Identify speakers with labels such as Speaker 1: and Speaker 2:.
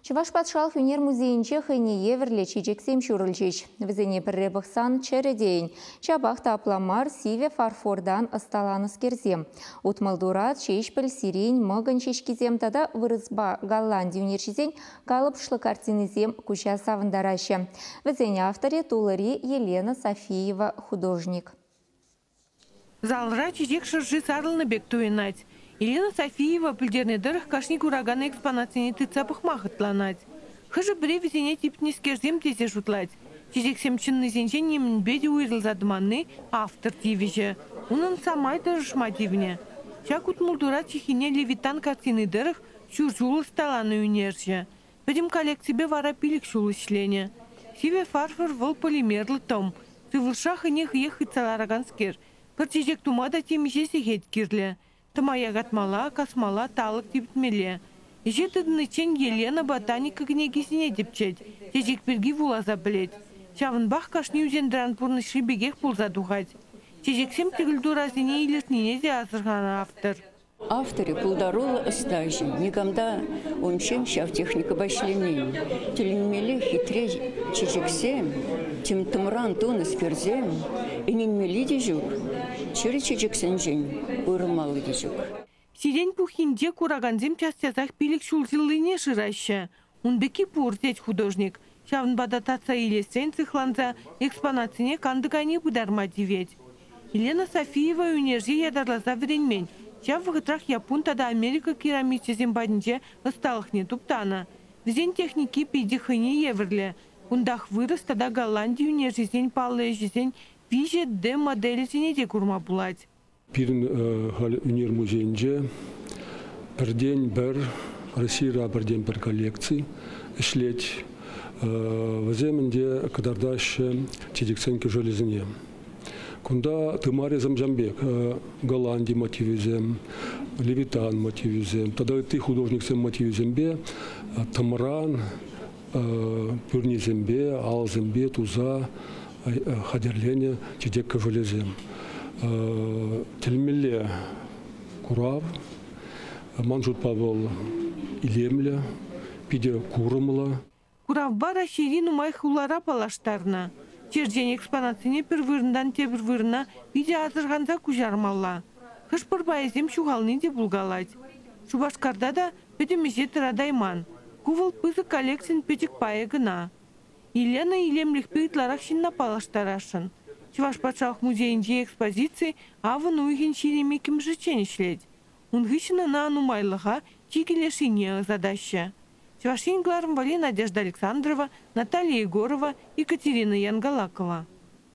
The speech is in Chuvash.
Speaker 1: Чӑваш патшалӑх ӳнер музейӗнче хӑйне евӗрлӗ чечексем ҫурӑлчӗҫ. Вӗсене пӗрре пӑхсан чӗрӗ тейӗн. Ҫапах та апла мар, сивӗ фарфортан ӑсталанӑскерсем. Утмӑлтурат, ҫеҫпӗл, сирень, мӑкӑнь ҫеҫкисем тата вырӑспа Голланди ӳнерҫисен калӑпӑшлӑ картинисем куҫа савӑнтараҫҫӗ. Вӗсен авторӗ Тулӑри Елена Софиева художник.
Speaker 2: Залра чечек шӑрши сарӑлнӑ пек туйӑнать. Елена Софиева пӗлтернӗ тӑрӑх кашни куракан экспонатсене тытса пӑхма хӑтланать. Хӑшӗ-пӗри вӗсене типнӗскерсем тесе шутлать. Чечексем чӑннисенчен нимӗнпе те уйрӑлса тӑманни автор тивӗҫӗ. Унӑн самай тӑрӑшма тивнӗ. Ҫак утмӑлтурат чӑххине Левитан картини тӑрӑх ҫур ҫул ӑсталанӑ ӳнерҫӗ. Пӗтӗм коллекципе вара 5 ҫул ӗҫленӗ. Сивӗ фарфор вӑл полимерлӑ тӑм. Сывлӑшра хӑйне хӑех хытса лараканскер. Пӗр чечек тума та темиҫе сехет кирлӗ. Тӑма якатмалла, касмалла, талӑк типӗтмелле. Ӗҫе тытӑниччен Елена ботаника кӗнекисене тӗпчет, чечек пирки вуласа пӗлет. Ҫавӑнпах кашни ӳсен-тӑран пурнӑҫри пекех пулса тухать. Чечексем тӗкӗлтурасене илӗртнине те асӑрханӑ автор.
Speaker 3: Авторӗ пултаруллӑ ӑстаҫӑ. Никам та унччен ҫав техникӑпа ӗҫлемен. Тӗлӗнмелле хитре чечексем, тем тӑмран тунӑскерсем, ӗненмелли те ҫук, чӗрӗ чечексенчен уйрӑлмалли те ҫук.
Speaker 2: Сирень пуххинче куракансем час-часах 5 ҫулҫӑллине шыраҫҫӗ. Ун пекки пур, тет художник. Ҫавӑнпа та татса илесрен сыхланса экспонатсене кантӑк айне пытарма тивет. Елена Софиева ӳнерҫе ятарласа вӗренмен. Ҫав вӑхӑтрах Яппун тата Америка керамисчӗсем патӗнче ӑсталӑхне туптанӑ. Вӗсен техники питӗ хӑйне евӗрлӗ. Кунтах вырӑс тата Голланди ӳнерҫисен паллӑ ӗҫӗсен 3D моделӗсене те курма пулать.
Speaker 4: Пирӗн халь ӳнер музейӗнче пӗртен-пӗр, Российӑра пӗртен-пӗр коллекци ӗҫлет. Вӗсем ӗнтӗ кӑтартаҫҫӗ чечексен кӗшӗлӗсене. Кунта тымарӗсем ҫам пек, Голланди мотивӗсем, Левитан мотивӗсем тата ытти художниксен мотивӗсемпе тӑмран пӳрнисемпе, алсемпе туса хатӗрленӗ чечек кӗшӗлӗсем. Тӗлмелле курав. Ман шутпа вӑл илемлӗ, питӗ курӑмлӑ.
Speaker 2: Куравпа Раҫҫейри нумай хулара паллаштарнӑ. Черчен экспонатсене пӗр вырӑнтан тепӗр вырӑна питӗ асӑрханса куҫармалла. Хӑш-пӗр пайӗсем ҫухални те пулкалать. Шупашкарта та пӗтӗм ӗҫе тӑратайман. Ку вӑл пысӑк коллекцин пӗчӗк пайӗ кӑна. Елена илемлӗхпе ытларах ҫынна паллаштарасшӑн. Чӑваш патшалӑх музейӗнчи экспозици авӑн уйӑхӗн 22-мӗшӗччен ӗҫлет. Ун хыҫҫӑн ӑна нумайлӑха чикӗ леш енне ӑсатаҫҫӗ. Чӑваш Ен кӑларӑм валли Надежда Александрова, Наталья Егорова, Екатерина Янгалакова.